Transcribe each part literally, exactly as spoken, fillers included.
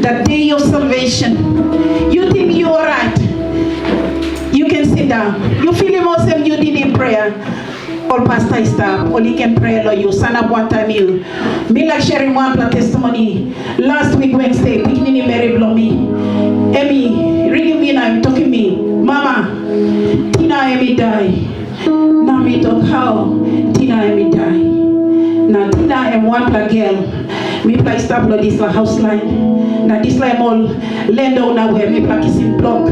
The day of salvation. You think you alright? You can sit down. You feel him olsem you did in prayer. Ol pasta i stap, ol i ken prea long yu, sanap wantaim yu. Mi laik sharing wanpela testimony. Last week Wednesday, pikinini meri bilong mi, em i ringim mi na em tokim mi, "Mama, Tina em i dai." Na mi tok, "Hau Tina em i dai?" Na Tina em wanpela gel. Mipela i stap long dispela haus lain. Na dispela em ol landowner we mipela kisim blok.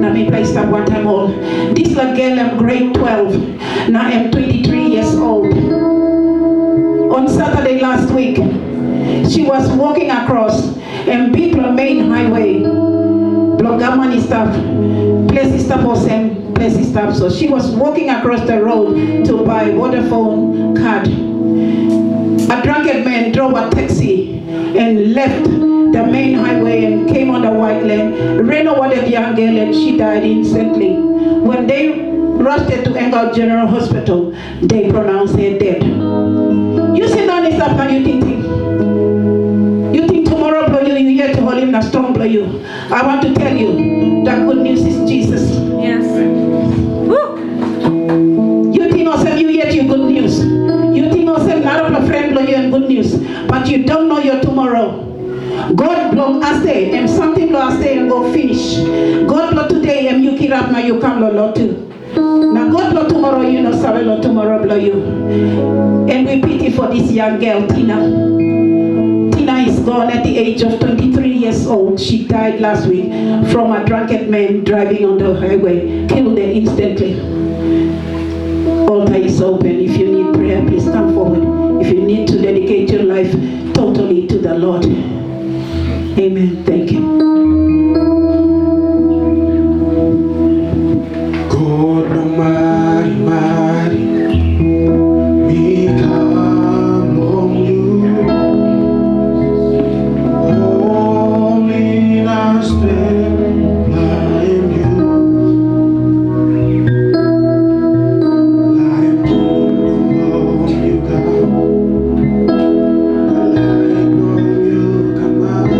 Na mipela i stap wantaim ol. Dispela gel em grade twelve. Na em twenty-three years old. On Saturday last week, she was walking across em bikpela main highway bilong gavman i stap, ples i stap olsem ples i stap. So she was walking across the road to buy Vodafone card. A drunken man drove a taxi and left the main highway and came on the white lane, ran over the young girl, and she died instantly. When they rushed her to Engal General Hospital, they pronounced her dead. Yu sindaun i stap na yu tingting. Yu ting tumora bilong yu, yu yet holim na strong bilong yu. I want to tell you, the good news is Jesus. Yes. Woo! Yu ting olsem yu yet yu good news. Yu ting olsem narapela friend bilong yu em good news. But you don't know your tomorrow. God bilong ase, em samting bilong ase em go finish. God bilong today, em yu kirap na yu kam long lotu. Na God bilong tomorrow, yu no save long tomorrow bilong yu. And we pity for this young girl, Tina. Tina is gone at the age of twenty-three years old. She died last week from a drunken man driving on the highway, killed her instantly. Altar is open. If you need prayer, please come forward. If you need to dedicate your life totally to the Lord. Amen. Thank you. God bilong marimari, mi kam long yu. Holy na stretpela em yu. Larim kingdom bilong yu kam. Na laik bilong yu kamap.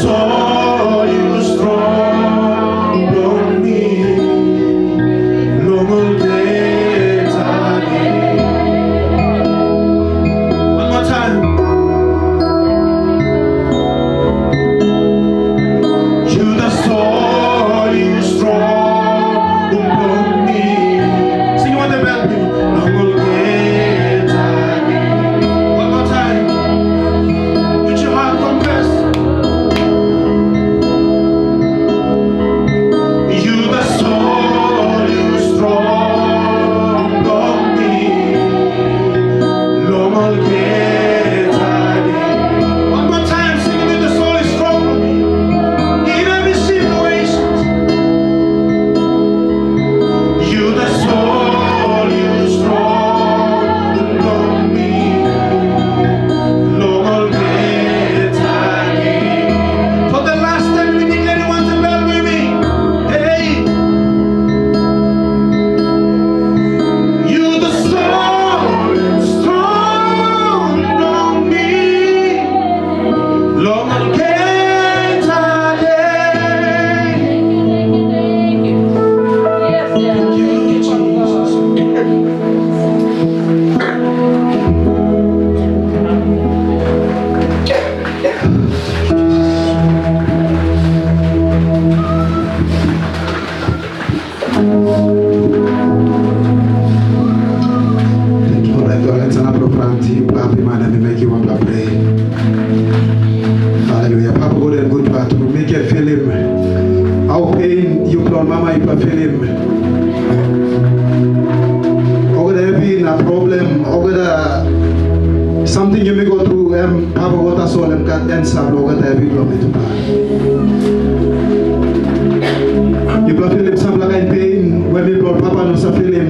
Tasol yu strong bilong mi, long olgeta de. One more time. Yu tasol yu strong bilong mi. Sing wantaim bel bilong mi. Long olgeta de. One more time. With your heart confess. Yu tasol yu strong bilong mi, long olgeta de. One more time, sing it. Yu tasol yu strong bilong mi. In every situation. Yu tasol yu strong bilong mi, long olgeta de. For the last time, we declare it once again, baby. Hey. Yu tasol yu strong bilong mi, long olgeta de. Thank you, Jesus. Thank you, Lord. Go ahead, stand up in front. Yupela happy man, and make you one pray. Hallelujah. Papa God em gutpela tu. Mi ken filim hau pain yupela ol mama yupela filim. Olgeta hevi na problem, olgeta samting yumi go tru, em Papa God tasol em gat ansa long olgeta hevi bilong mitupela. Yupela filim sampela kain pain we mipela ol papa no sa filim.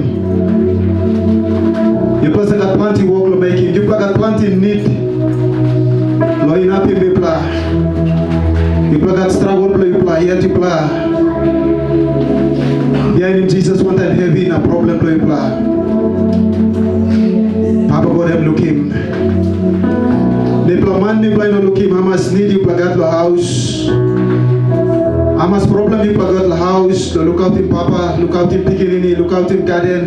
Yupela sa gat planti wok long mekim. Yupela gat planti nid long inapim mipela. Yupela gat stragol bilong yupela, yet yupela bihainim Jisas wantaim hevi na problem bilong yupela. Papa God em lukim. Mipela man, mipela i no lukim hamas nid yupela gat long haus. Hamas problem yupela gat long haus, long lukautim papa, lukautim pikinini, lukautim gaden,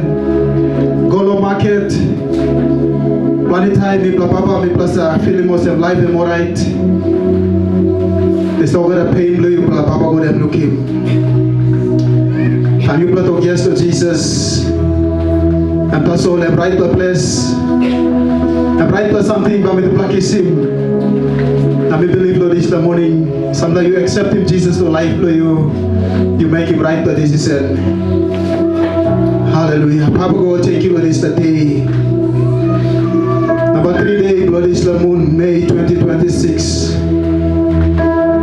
go long maket. Planti taim mipela papa, mipela sa filim olsem laip em orait. Dispela olgeta pain bilong yupela, Papa God em lukim. Taim yupela tok yes long Jisas, em tasol em raitpela ples, em raitpela samting bai mitupela kisim. Na mi bilip long dispela moning, sampela yu akseptim Jisas long laip bilong yu, yu mekim raitpela decision. Haleluya. Papa God, tenkyu long dispela de. Namba tri de bilong dispela mun, Mei twenty twenty-six.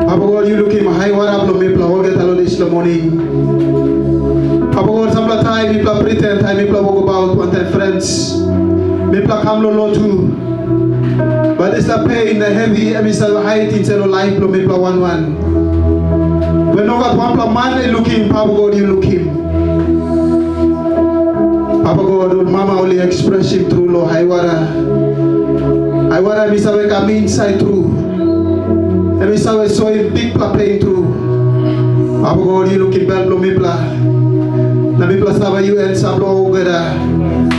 Papa God, yu lukim haiwara bilong mipela olgeta long dispela moning. Papa God, sampela taim mipela priten, taim mipela wokabaut wantaim frens, mipela kam long lotu. Bat dispela pain na hevi em i save hait insait long laip bilong mipela wan wan. We nogat wanpela man i lukim, Papa God, yu lukim. Papa God, ol mama ol i ekspresim tru long haiwara. Haiwara em i save kam insait tru. Em i save soim bikpela pain tru. Papa God, yu lukim bel bilong mipela. Na mipela save yu ansa bilong olgeta.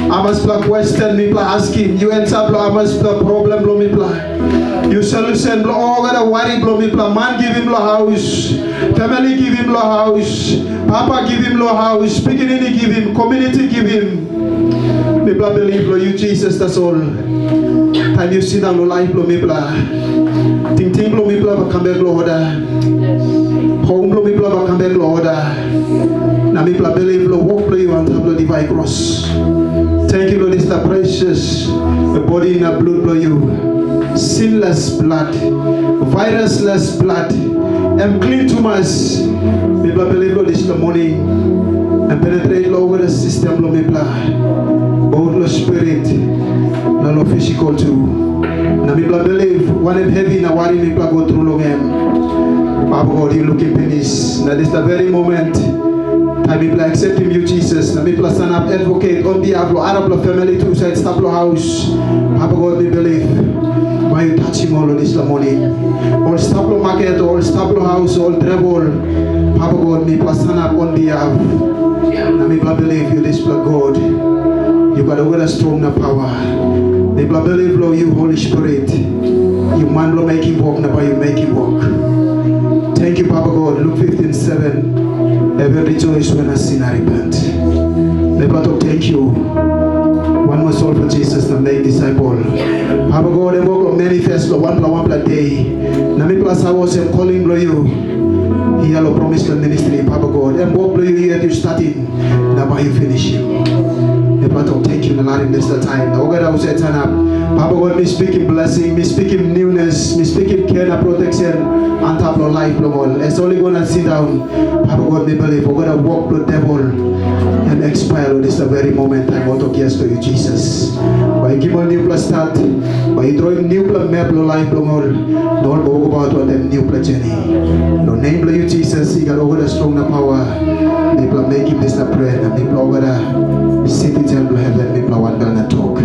Hamaspela kwesten mipela askim, yu ansa bilong hamaspela problem bilong mipela. Yu solusen bilong olgeta wari bilong mipela. Man givim long haus, famili givim long haus, papa givim long haus, pikinini givim, komuniti givim. Mipela bilip long yu, Jisas, tasol. Taim yu sindaun long laip bilong mipela, tingting bilong mipela bai kam bek long oda. Hom bilong mipela bai kam bek long oda. Na mipela bilip long wok bilong yu antap long diwai kros. Tenkyu long dispela precious bodi na blut bilong yu. Sinless blood, virusless blood, em klin tumas. Mipela bilip long dispela moning, em penetrate long olgeta sistem bilong mipela, both long spirit na long physical tu. Na mipela bilip wanem hevi na wari mipela go tru long em, Papa God, yu lukim pinis. Na dispela very moment, taim mipela akseptim yu, Jisas, na mipela sanap advocate on behalf long arapela famili tu husat i stap long haus, Papa God, mi bilip bai yu Ol dispela moning, ol stap long maket, ol stap long haus, ol travel, Papa God, mipela sanap on behalf. Na mipela bilip yu dispela God. Yu gat olgeta strong na pawa. Mipela bilip long yu, Holy Spirit. Yu man bilong mekim wok, na bai yu mekim wok. Thank you, Papa God. Luke fifteen seven. Heaven rejoice when a sinner repent. Mipela tok thank you. One more soul for Jesus na make disciple. Papa God, em wok long manifest long wanpela wanpela de. Na mipela save olsem calling bilong yu. Hia long Promise Land Ministry, Papa God, em wok bilong yu yet yu starting, na bai yu finish yu. Mipela tok thank you na larim dispela taim. Na olgeta husat sanap, Papa God, mi speakim blessing, mi speakim newness, mi speakim care na protection antap long laip bilong ol. As ol i go na sit daun, Papa God, mi bilip olgeta wok bilong devil em expire long dispela very moment taim ol tok yes to yu, Jesus. Bai yu givim ol newpela start, bai yu droim newpela map long laip bilong ol, na ol bai wokabaut wantaim newpela journey. Long nem bilong yu, Jesus, i gat olgeta strong na pawa. Mipela mekim dispela prea, na mipela olgeta citizen bilong heaven, mipela wanpela na tok.